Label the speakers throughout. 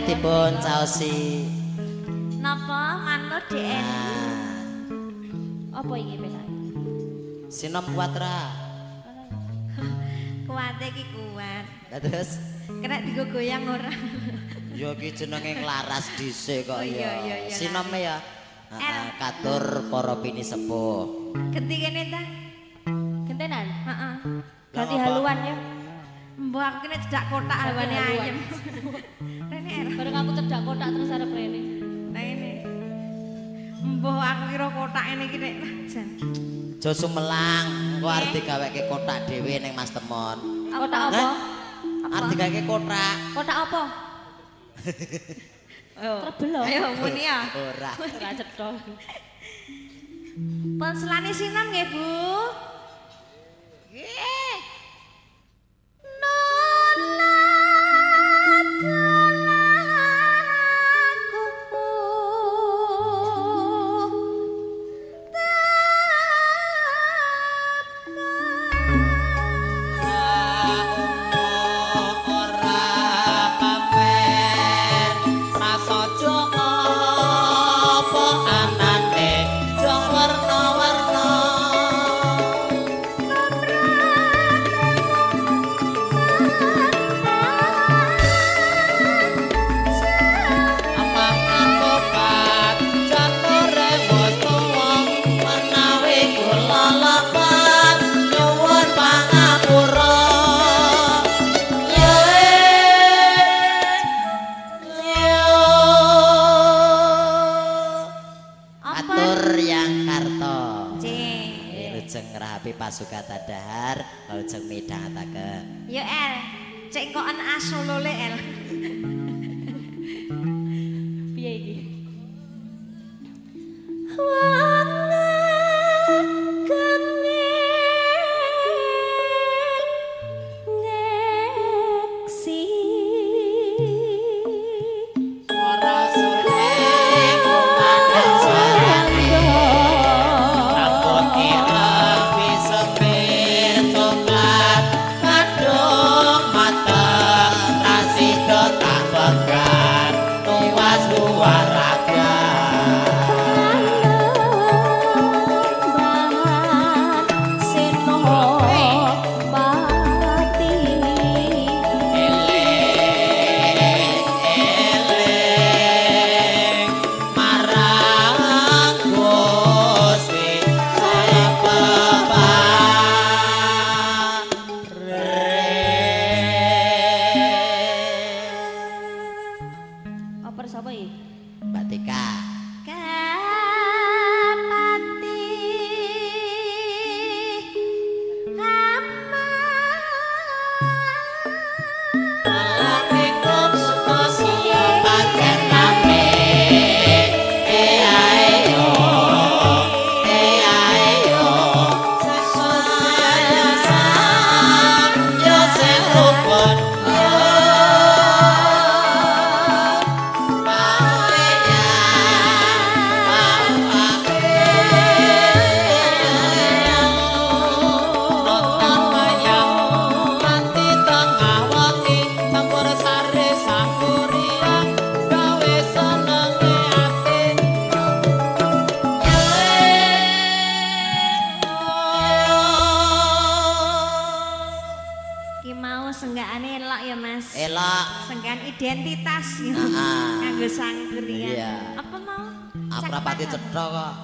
Speaker 1: Dipun caosi.
Speaker 2: Napa manut DN? Apa iki penak?
Speaker 1: Sinom kuat ra?
Speaker 2: Kuate iki kuat.
Speaker 1: Lah terus
Speaker 2: kena digo goyang ora?
Speaker 1: Ya iki jenenge nglaras dhisik kok ya. Sinome ya. Heeh, katur para pinisepuh.
Speaker 2: Genti kene ta?
Speaker 3: Gentenan?
Speaker 2: Heeh.
Speaker 3: Ganti haluan ya.
Speaker 2: Mbok aku kene cedak kotak haluane ayem. Rene era.
Speaker 3: Bareng aku cedak kotak terus arep rene.
Speaker 2: Nah ini. Mbok aku kira kotak ini iki nek jan.
Speaker 1: Aja sumelang, engko arep digaweke kotak dhewe ning Mas Temon.
Speaker 3: Kotak apa?
Speaker 1: Arep digaweke kotak.
Speaker 3: Kotak apa? Trebel lho.
Speaker 2: Ayo muni ya.
Speaker 1: Ora.
Speaker 3: Ora cetha.
Speaker 2: Ponselane sinom nggih, Bu? Nggih.
Speaker 1: Muryangkarta.
Speaker 2: Nggih.
Speaker 1: Lujeng ngrahapi pasugatan dahar, lujeng midhangetaken.
Speaker 2: Yo El, cek kok en asolole El.
Speaker 3: Piye iki?
Speaker 2: Identitas nganggo sangkurian. Apa mau?
Speaker 1: Aku rapati cetha kok.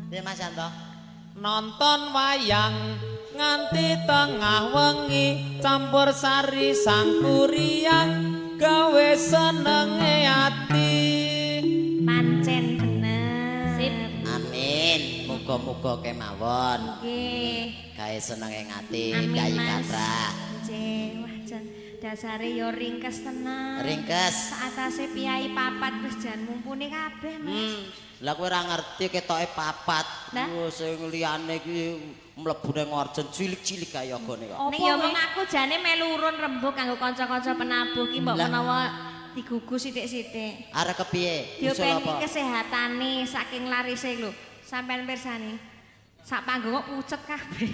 Speaker 1: Piye Mas Yanto?
Speaker 4: Nonton wayang nganti tengah wengi, campur sari sangkuriang gawe senenge ati.
Speaker 2: Pancen bener.
Speaker 3: Sip.
Speaker 1: Amin. Muga-muga kemawon.
Speaker 2: Nggih.
Speaker 1: Gawe senenge ati, gawe kathah.
Speaker 2: Wah jan dasare yo ringkes tenan.
Speaker 1: Ringkes.
Speaker 2: Saatase piyai papat wis jan mumpuni kabeh, Mas.
Speaker 1: Lah kowe ora ngerti ketoke papat. Wah sing liyane iki mlebu nang orjen cilik-cilik kaya gone kok.
Speaker 2: Ning yo mung aku jane melu urun rembug kanggo kanca-kanca penabuh ki mbok menawa digugu sithik-sithik.
Speaker 1: Arep kepiye?
Speaker 2: Diopeni kesehatane saking larise lho. Sampeyan pirsani. Sak panggung kok pucet kabeh.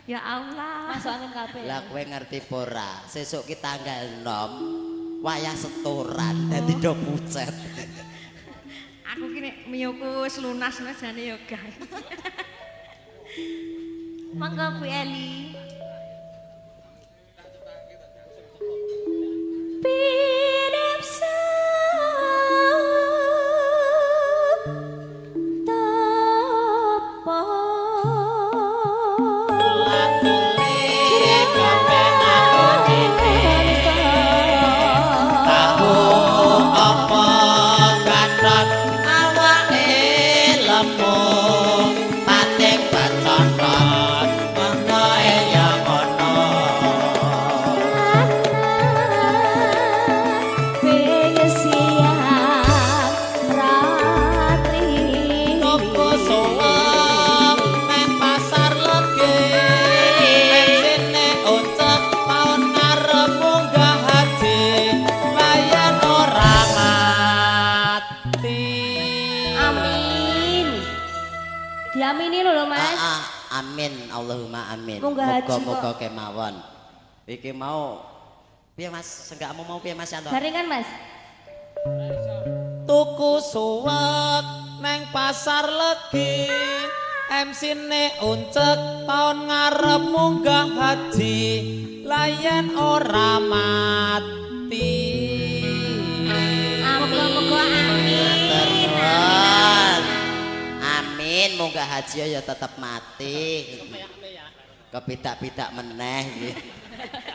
Speaker 2: Ya Allah.
Speaker 3: Masuk angin kabeh.
Speaker 1: Lah kowe ngerti apa ora? Sesuk ki tanggal 6 wayah setoran dadi do pucet.
Speaker 2: Aku ki nek miyuku wis lunas jane yo gak. Monggo Bu Eli.
Speaker 3: Diamini lho Mas.
Speaker 1: Amin Allahumma amin. Muga-muga kemawon. Iki mau piye Mas? Senggakmu mau piye Mas Yanto?
Speaker 3: Garingan Mas.
Speaker 4: Tuku suwek neng pasar Legi, MC-ne uncek taun ngarep munggah haji, layan ora mati.
Speaker 2: Muga-muga amin.
Speaker 1: Amin munggah haji ya tetep mati. Kepidak-pidak meneh iki.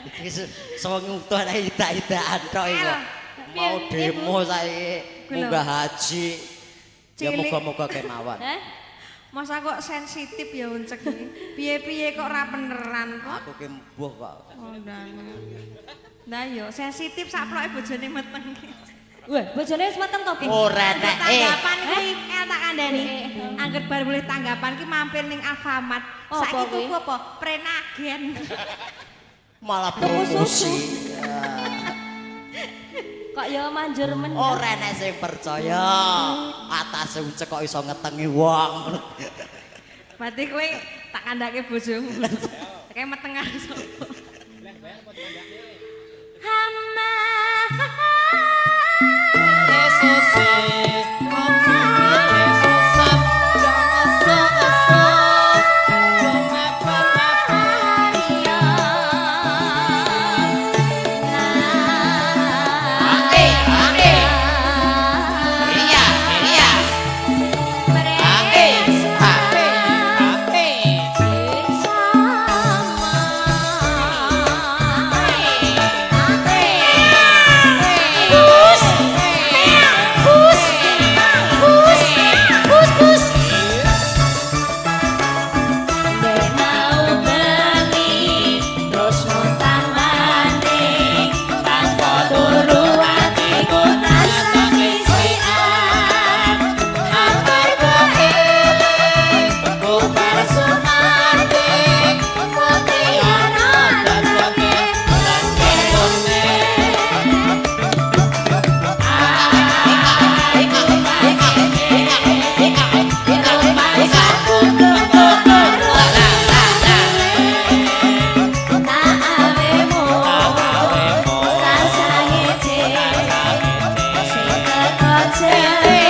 Speaker 1: Iki sewengi utuh nek idak-idakan tok iki. Mau demo saiki munggah haji. Ya muga-muga kemawon.
Speaker 3: Hah?
Speaker 2: Masa kok sensitif ya uncek iki. Piye-piye kok ora beneran kok.
Speaker 1: Aku ki mbuh kok.
Speaker 2: Oh, nah yo sensitif saploke bojone meteng ki.
Speaker 3: Wah, bojone wis meteng to, Bu?
Speaker 1: Ora nek
Speaker 2: tanggapan kuwi el tak kandhani. Angger bar boleh tanggapan ki mampir ning Alfamart. Saiki tuku apa? Prenagen.
Speaker 1: Malah promosi.
Speaker 3: Kok ya manjur men.
Speaker 1: Ora enek sing percaya. Atase uncek kok iso ngetengi wong.
Speaker 2: Berarti kowe tak kandhake bojomu. Kayak meteng karo sapa. Hama. Yeah.